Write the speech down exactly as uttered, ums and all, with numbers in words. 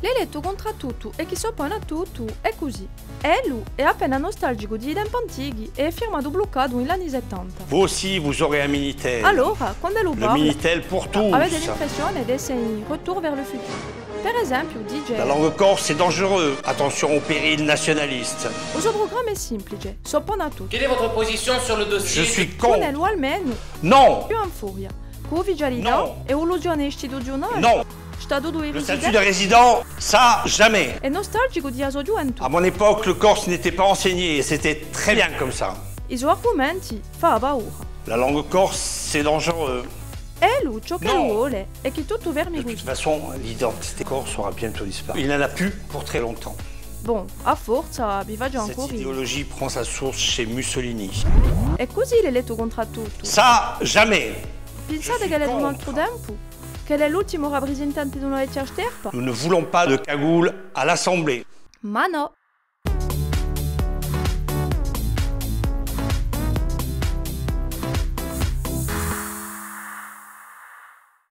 L'elettu contrà tuttu è chì s'oppone à tuttu, hè cusì. Ellu hè appena nostalgicu di i tempi antichi è hè firmatu bluccatu in l'anni settanta. Vous aussi, vous aurez un Minitel. Allora, quand'ellu Le parla, Minitel pour tous. Avete l'impressione d'esse in Retour vers le futur. Per esempiu, dice: La langue corse, c'est dangereux. Attention au péril nationaliste. U so prugramma hè simplice, s'oppone à tuttu. Quelle est votre position sur le dossier Je suis Cun contre. ellu almenu, Non. più in furia. Cù ufficialità Non. è illusione istituziunale. Non. Statutu di Le statut risidente. De résident, ça, jamais. Hè nostalgicu di a so ghjuventù. À mon époque, le corse n'était pas enseigné et c'était très bien comme ça. I so argumenti fà a paura. La langue corse, c'est dangereux. Ellu, ciò ch'ellu Non. vole, hè chì tuttu fermi De toute cusì. Façon, l'identité corse aura bientôt disparu. Il n'en a plus pour très longtemps. Bon, à forza, vi facciu Cette ancu ride. Idéologie prend sa source chez Mussolini. È cusì l'elettu contrà tuttu. Ça, jamais. Pensate ch'ellu hè d'un altru tempu? Ch'ellu hè l'ultimu raprisentante d'una vechja sterpa? Nous ne voulons pas de cagoule à l'Assemblée. Ma nò,